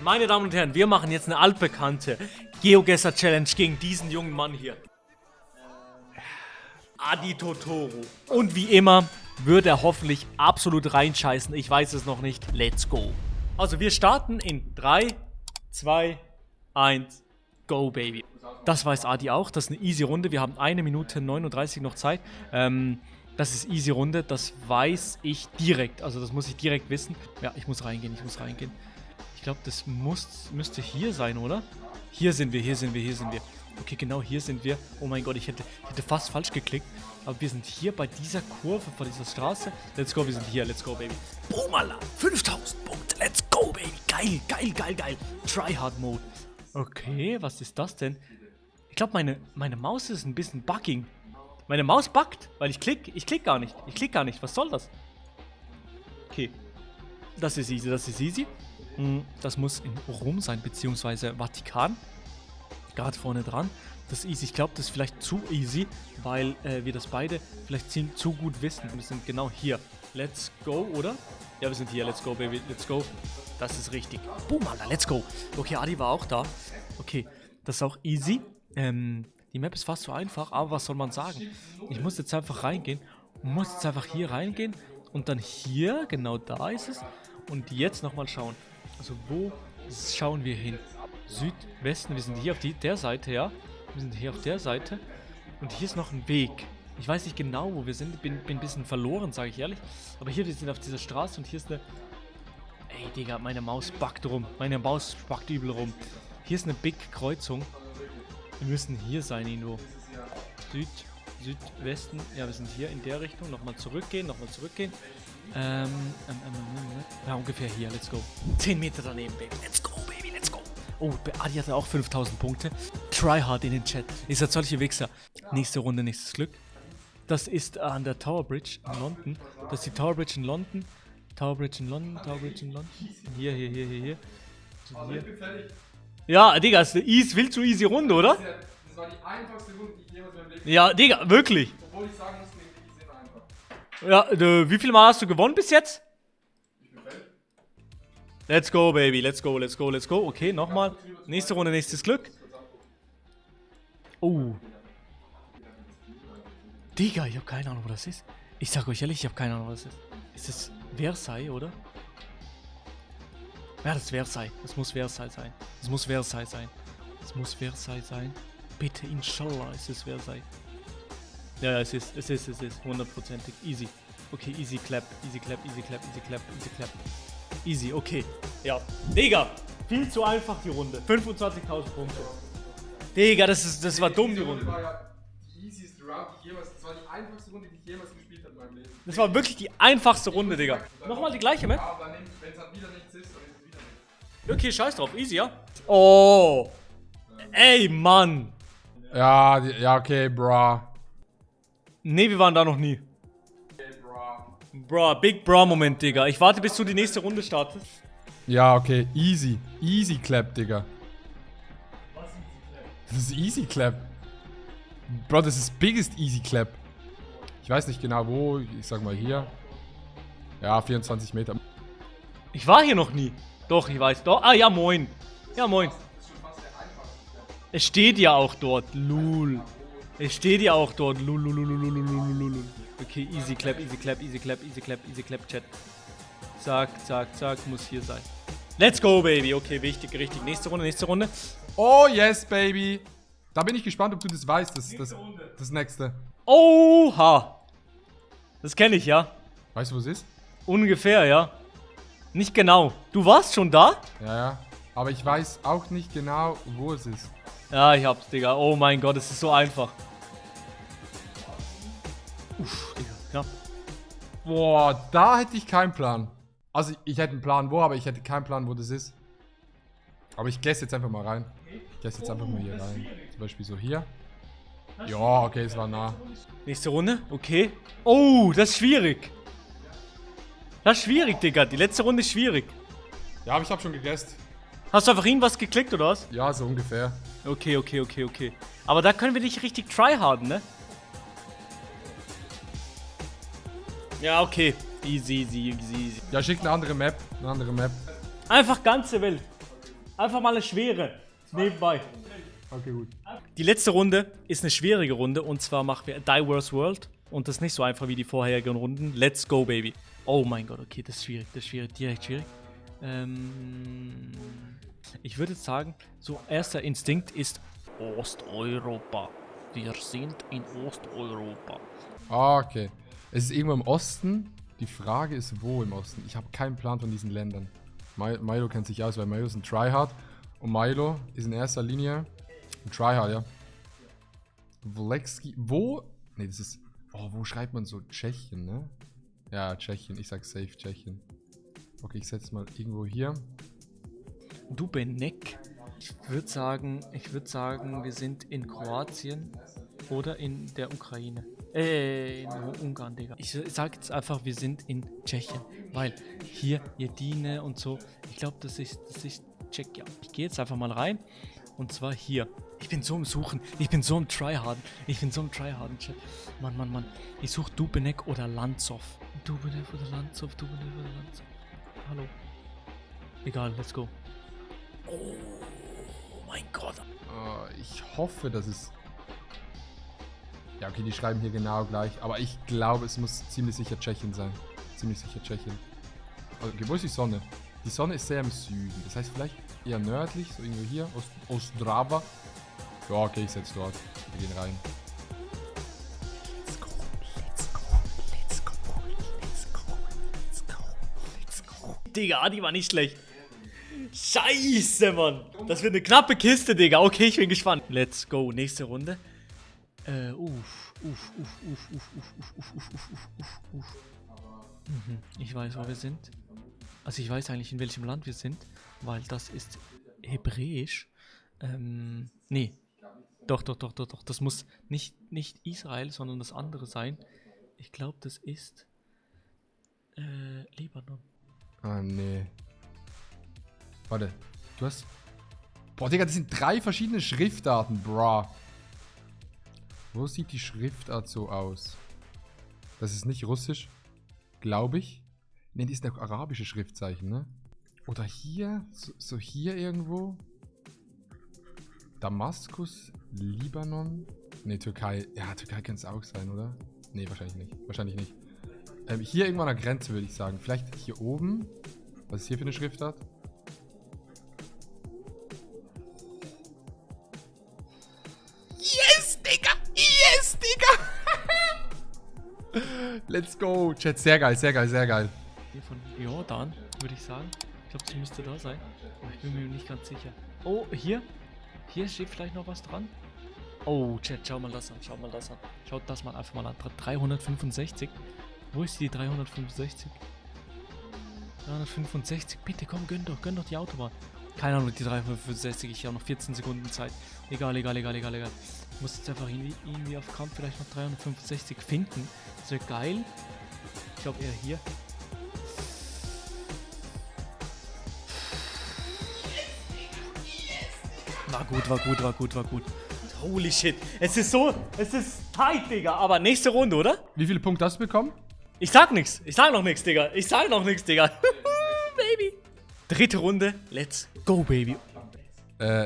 Meine Damen und Herren, wir machen jetzt eine altbekannte GeoGuessr-Challenge gegen diesen jungen Mann hier. Adi Totoro. Und wie immer wird er hoffentlich absolut reinscheißen. Ich weiß es noch nicht. Let's go. Also wir starten in 3, 2, 1, go baby. Das weiß Adi auch. Das ist eine easy Runde. Wir haben 1 Minute 39 noch Zeit. Das ist easy Runde. Das weiß ich direkt. Also das muss ich direkt wissen. Ja, ich muss reingehen. Ich glaube, das müsste hier sein, oder? Hier sind wir. Okay, genau hier sind wir. Oh mein Gott, ich hätte fast falsch geklickt. Aber wir sind hier bei dieser Kurve, vor dieser Straße. Let's go, wir sind hier. Let's go, baby. Boom, Alter. 5000 Punkte. Let's go, baby. Geil. Tryhard-Mode. Okay, was ist das denn? Ich glaube, meine Maus ist ein bisschen bugging. Meine Maus buggt, weil ich klick gar nicht. Was soll das? Okay. Das ist easy. Das muss in Rom sein, beziehungsweise Vatikan. Gerade vorne dran. Das ist easy. Ich glaube, das ist vielleicht zu easy, weil wir das beide vielleicht zu gut wissen. Wir sind genau hier. Let's go, oder? Ja, wir sind hier. Let's go, baby. Let's go. Das ist richtig. Boom, Alter. Let's go. Okay, Adi war auch da. Okay, das ist auch easy. Die Map ist fast so einfach, aber was soll man sagen? Ich muss jetzt einfach reingehen. Muss jetzt einfach hier reingehen. Und dann hier, genau da ist es. Und jetzt nochmal schauen. Also wo schauen wir hin? Südwesten, wir sind hier auf der Seite, ja. Wir sind hier auf der Seite. Und hier ist noch ein Weg. Ich weiß nicht genau, wo wir sind. Bin ein bisschen verloren, sage ich ehrlich. Aber hier, wir sind auf dieser Straße und hier ist eine... Ey, Digga, meine Maus buggt rum. Meine Maus buggt übel rum. Hier ist eine Big-Kreuzung. Wir müssen hier sein, irgendwo. Südwesten. Ja, wir sind hier in der Richtung. Nochmal zurückgehen. Ja, ungefähr hier. Let's go. 10 Meter daneben, Baby. Let's go, Baby. Let's go. Oh, Adi hatte auch 5000 Punkte. Tryhard in den Chat. Ihr seid solche Wichser. Nächste Runde, nächstes Glück. Das ist an der Tower Bridge in London. Das ist die Tower Bridge in London. Tower Bridge in London. Hier. Hier. Ja, Digga, ist eine viel zu easy Runde, oder? Das war die einfachste Runde, die ich jemals in meinem Leben... Ja, Digga, wirklich. Obwohl ich sagen muss, die sind einfach. Ja, wie viel Mal hast du gewonnen bis jetzt? Ich bin fertig. Let's go, baby. Let's go. Okay, nochmal. Nächste Runde, nächstes Glück. Oh. Digga, ich habe keine Ahnung, wo das ist. Ich sag euch ehrlich, ich habe keine Ahnung, wo das ist. Ist das Versailles, oder? Ja, das ist Versailles. Das muss Versailles sein. Bitte, inshallah, ist es Versailles. Ja, es ist. Hundertprozentig. Easy. Okay, easy clap. Easy, okay. Ja. Digga, viel zu einfach die Runde. 25.000 Punkte. Digga, das war dumm, die Runde. Das war ja die easieste Round, die ich jemals... Das war die einfachste Runde, die ich jemals gespielt habe in meinem Leben. Das war wirklich die einfachste Runde, Digga. Nochmal die gleiche, Map? Ja, aber wenn es dann wieder nichts ist, dann ist es wieder nichts. Okay, scheiß drauf. Easy, ja? Oh. Ey, Mann. Ja, okay, bro. Nee, wir waren da noch nie. Okay, bro. Bro, Big Bro-Moment, Digga. Ich warte, bis du die nächste Runde startest. Ja, okay, easy. Easy clap, Digga. Was ist Das ist easy clap. Bro, das ist biggest easy clap. Ich weiß nicht genau wo, ich sag mal hier. Ja, 24 Meter. Ich war hier noch nie. Doch, ich weiß. Doch. Ah, ja, moin. Ja, moin. Es steht ja auch dort. Lul. Es steht ja auch dort. Lul. Okay, easy clap, Chat. Zack, muss hier sein. Let's go, baby. Okay, wichtig, richtig. Nächste Runde. Oh, yes, baby. Da bin ich gespannt, ob du das weißt, das nächste. Oha. Das kenne ich, ja. Weißt du, wo es ist? Ungefähr, ja. Nicht genau. Du warst schon da? Ja. Aber ich weiß auch nicht genau, wo es ist. Ja, ich hab's, Digga. Oh mein Gott, es ist so einfach. Uff, Digga, knapp. Boah, da hätte ich keinen Plan. Also, ich hätte einen Plan wo, aber ich hätte keinen Plan, wo das ist. Aber ich glässe jetzt einfach mal rein. Ich glässe jetzt einfach mal hier rein. Zum Beispiel so hier. Ja, okay, es war nah. Nächste Runde, okay. Oh, das ist schwierig. Das ist schwierig, Digga. Die letzte Runde ist schwierig. Ja, aber ich habe schon gegessen. Hast du einfach irgendwas geklickt, oder was? Ja, so ungefähr. Okay. Aber da können wir nicht richtig tryharden, ne? Ja, okay. Easy. Ja, schick eine andere Map. Einfach ganze Welt. Einfach mal eine schwere. Nebenbei. Okay, gut. Die letzte Runde ist eine schwierige Runde und zwar machen wir Diverse World und das ist nicht so einfach wie die vorherigen Runden. Let's go, baby. Oh mein Gott, okay, das ist schwierig, direkt schwierig. Ich würde jetzt sagen, so erster Instinkt ist Osteuropa. Wir sind in Osteuropa. Okay. Es ist irgendwo im Osten. Die Frage ist, wo im Osten? Ich habe keinen Plan von diesen Ländern. Milo kennt sich aus, weil Milo ist ein Tryhard. Und Milo ist in erster Linie ein Tryhard, ja. Vlexki. Wo? Ne, das ist. Oh, wo schreibt man so? Tschechien, ne? Ja, Tschechien. Ich sag safe Tschechien. Okay, ich setze mal irgendwo hier. Dubenek. Ich würde sagen, wir sind in Kroatien oder in der Ukraine. In Ungarn, Digga. Ich sag jetzt einfach, wir sind in Tschechien, weil hier Jedine und so. Ich glaube, das ist Tschechien. Ich gehe jetzt einfach mal rein und zwar hier. Ich bin so im Suchen, ich bin so im Tryharden, Chat. Mann. Ich suche Dubenek oder Lanzow. Dubenek oder Lanzow. Hallo. Egal, let's go. Oh mein Gott. Ich hoffe, dass es... Ja, okay, die schreiben hier genau gleich. Aber ich glaube, es muss ziemlich sicher Tschechien sein. Ziemlich sicher Tschechien. Okay, wo ist die Sonne? Die Sonne ist sehr im Süden. Das heißt vielleicht eher nördlich, so irgendwo hier. Ostrava. Ja, okay, ich setze dort. Wir gehen rein. Let's go. Digga, die war nicht schlecht. Scheiße, Mann. Das wird eine knappe Kiste, Digga. Okay, ich bin gespannt. Let's go. Nächste Runde. Ich weiß, wo wir sind. Also ich weiß eigentlich, in welchem Land wir sind, weil das ist Hebräisch. Nee. Doch. Das muss nicht Israel, sondern das andere sein. Ich glaube, das ist Libanon. Ah, nee. Warte, du hast... Boah, Digga, das sind 3 verschiedene Schriftarten, bra. Wo sieht die Schriftart so aus? Das ist nicht Russisch, glaube ich. Ne, die ist noch arabische Schriftzeichen, ne? Oder hier, so hier irgendwo. Damaskus, Libanon. Ne, Türkei. Ja, Türkei kann es auch sein, oder? Ne, wahrscheinlich nicht. Hier irgendwo an der Grenze, würde ich sagen. Vielleicht hier oben. Was ist hier für eine Schriftart? Yes, Digga! Let's go! Chat, sehr geil. Hier von Jordan, würde ich sagen. Ich glaube, sie müsste da sein. Aber ich bin mir nicht ganz sicher. Oh, hier? Hier steht vielleicht noch was dran. Oh, Chat, schau mal das an. Schaut das mal einfach mal an. 365. Wo ist die 365? 365. Bitte komm, gönn doch die Autobahn. Keine Ahnung, die 365. Ich habe noch 14 Sekunden Zeit. Egal. Ich muss jetzt einfach irgendwie auf Kampf vielleicht noch 365 finden. Das wäre geil. Ich glaube eher hier. War gut. Holy shit. Es ist tight, Digga. Aber nächste Runde, oder? Wie viele Punkte hast du bekommen? Ich sag noch nichts, Digga. Baby. Dritte Runde. Let's go, Baby.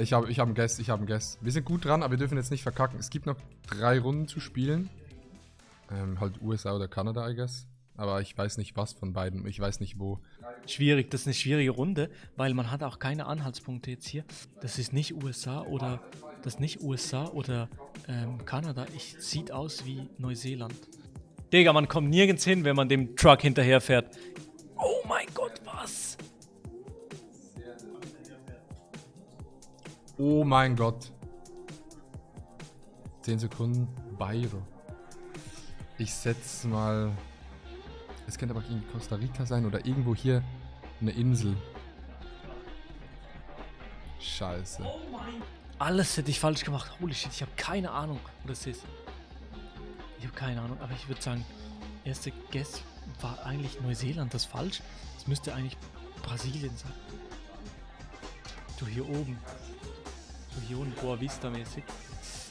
Ich hab einen Guess. Wir sind gut dran, aber wir dürfen jetzt nicht verkacken. Es gibt noch 3 Runden zu spielen. Halt USA oder Kanada, I guess. Aber ich weiß nicht was von beiden. Ich weiß nicht wo. Schwierig, das ist eine schwierige Runde, weil man hat auch keine Anhaltspunkte jetzt hier. Das ist nicht USA oder Kanada. Sieht aus wie Neuseeland. Digga, man kommt nirgends hin, wenn man dem Truck hinterher fährt. Oh mein Gott, was? Oh mein Gott. 10 Sekunden. Bayrou. Ich setze mal... Es könnte aber irgendwie Costa Rica sein oder irgendwo hier eine Insel. Scheiße. Alles hätte ich falsch gemacht. Holy shit, ich habe keine Ahnung, wo das ist. Ich habe keine Ahnung, aber ich würde sagen, erste Guess war eigentlich Neuseeland, das ist falsch. Das müsste eigentlich Brasilien sein. So hier oben. Boa Vista mäßig.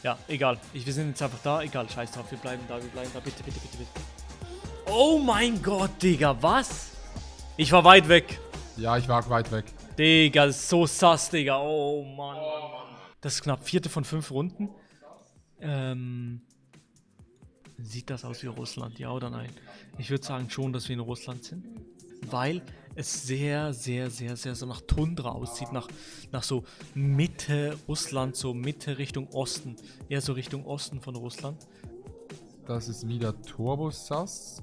Ja, egal. Wir sind jetzt einfach da. Egal, scheiß drauf. Wir bleiben da. Bitte. Oh mein Gott, Digga, was? Ich war weit weg. Ja, ich war weit weg. Digga, das ist so sass, Digga. Oh Mann. Das ist knapp 4. von 5 Runden. Sieht das aus wie Russland, ja oder nein? Ich würde sagen schon, dass wir in Russland sind. Weil es sehr, sehr, sehr, sehr so nach Tundra aussieht. Nach so Mitte Russland, so Mitte Richtung Osten. Eher so Richtung Osten von Russland. Das ist wieder Turbo-Sass.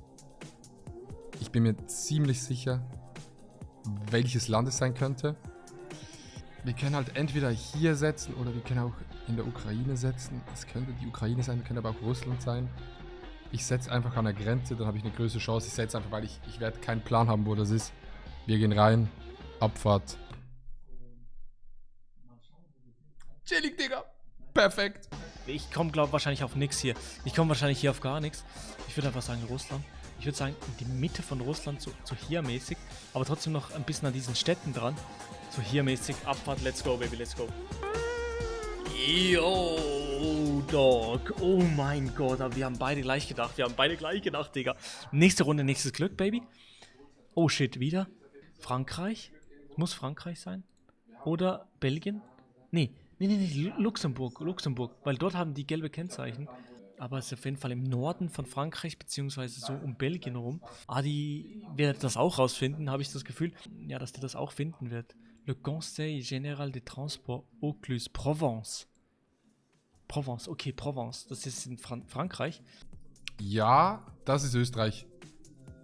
Ich bin mir ziemlich sicher, welches Land es sein könnte. Wir können halt entweder hier setzen oder wir können auch in der Ukraine setzen. Es könnte die Ukraine sein, könnte aber auch Russland sein. Ich setze einfach an der Grenze, dann habe ich eine größere Chance. Ich setze einfach, weil ich werde keinen Plan haben, wo das ist. Wir gehen rein. Abfahrt. Chillig, Digga. Perfekt. Ich komme, glaube ich, wahrscheinlich auf nichts hier. Ich komme wahrscheinlich hier auf gar nichts. Ich würde einfach sagen Russland. Ich würde sagen, in die Mitte von Russland, so hier mäßig. Aber trotzdem noch ein bisschen an diesen Städten dran. So hier mäßig. Abfahrt, let's go, baby, let's go. Yo, Dog. Oh mein Gott, aber wir haben beide gleich gedacht. Digga. Nächste Runde, nächstes Glück, Baby. Oh shit, wieder. Frankreich? Muss Frankreich sein? Oder Belgien? Nee, Luxemburg. Weil dort haben die gelbe Kennzeichen. Aber es ist auf jeden Fall im Norden von Frankreich, beziehungsweise so um Belgien rum. Adi wird das auch rausfinden, habe ich das Gefühl. Ja, dass der das auch finden wird. Le Conseil Général des Transports Aucluse, Provence. Okay, Provence. Das ist in Frankreich. Ja, das ist Österreich.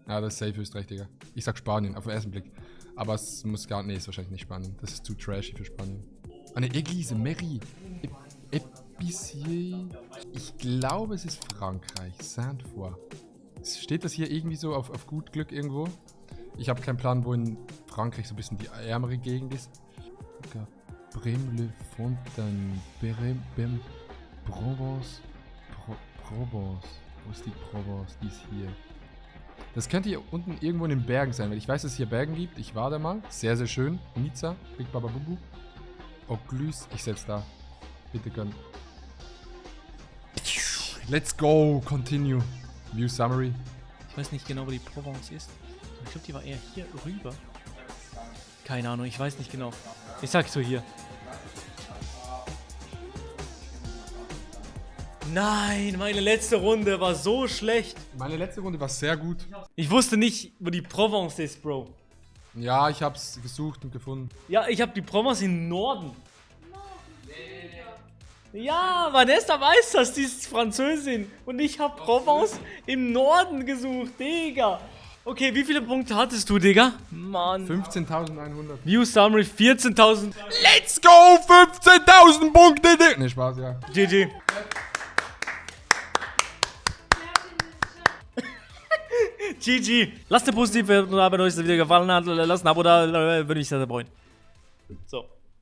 Ja, das ist safe Österreich, Digga. Ich sag Spanien, auf den ersten Blick. Aber es muss gar nicht, nee, ist wahrscheinlich nicht Spanien. Das ist zu trashy für Spanien. Eine Église, Mairie. Épicier. Ich glaube, es ist Frankreich. Saint-Foy. Steht das hier irgendwie so auf gut Glück irgendwo? Ich habe keinen Plan, wo in Frankreich so ein bisschen die ärmere Gegend ist. Brême-le-Fontaine. Provence. Provence. Wo ist die Provence? Die ist hier. Das könnte hier unten irgendwo in den Bergen sein, weil ich weiß, dass es hier Bergen gibt. Ich war da mal. Sehr, sehr schön. Nizza. Big Baba Bubu. Aucluse. Ich setze da. Bitte gönn. Let's go. Continue. View Summary. Ich weiß nicht genau, wo die Provence ist. Ich glaube, die war eher hier rüber. Keine Ahnung, ich weiß nicht genau. Ich sag so hier. Nein, meine letzte Runde war so schlecht. Meine letzte Runde war sehr gut. Ich wusste nicht, wo die Provence ist, Bro. Ja, ich hab's gesucht und gefunden. Ja, ich habe die Provence im Norden. Ja, Vanessa weiß das, die ist Französin. Und ich habe Provence im Norden gesucht, Digga. Okay, wie viele Punkte hattest du, Digga? Mann. 15.100. View Summary 14.000. Let's go! 15.000 Punkte! Ne, Spaß, ja. GG. GG. Lasst eine positive Bewertung da, wenn euch das Video gefallen hat. Lasst ein Abo da, würde mich sehr freuen. So.